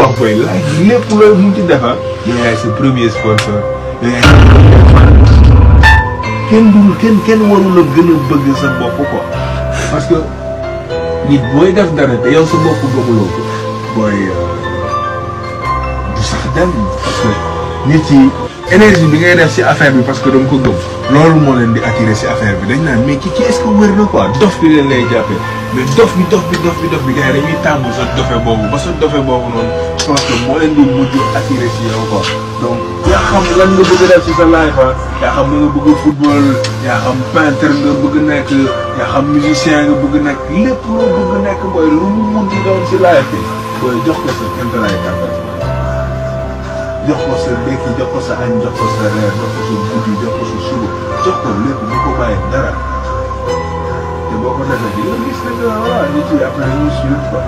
wax boy laaj lépp looy mu ci defar yow yaay sa premier sponsor yow yaay kenn warul a gën a bëgg sa bopp quoi parce que nit booy def dara te yow sa bopp gëmuloo ko booy du sax dem parce que nit yi énergie bi ngay def si affaire bi parce que danga ko gëm loolu moo leen di attirer si affaire bi dañ naan mais kii est-ce que wër na quoi dof bi leen lay jàppee mais dof bi gars yi dañuy tàmm sa dofe boobu ba sa dofe boobu noonu je pense que moo leen di mujj attirer si yow quoi donc yaa xam lan nga bëgg def si sa life yaa xam nga bëgg football yaa xam peintre nga bëgg nekk yaa xam musicien nga bëgg nekk lépp loo bëgg nekk booy lu mu mun di doon si life bi booy jox ko sa intérêt kàttan jox ko sa ndekki jox ko sa añ jox ko sa reer jox ko sa guddi jox ko sa suba jox ko lépp bu ko bàyyi dara te boo ko defee di nga gis ne que voilà nit yi après ñu suivre quoi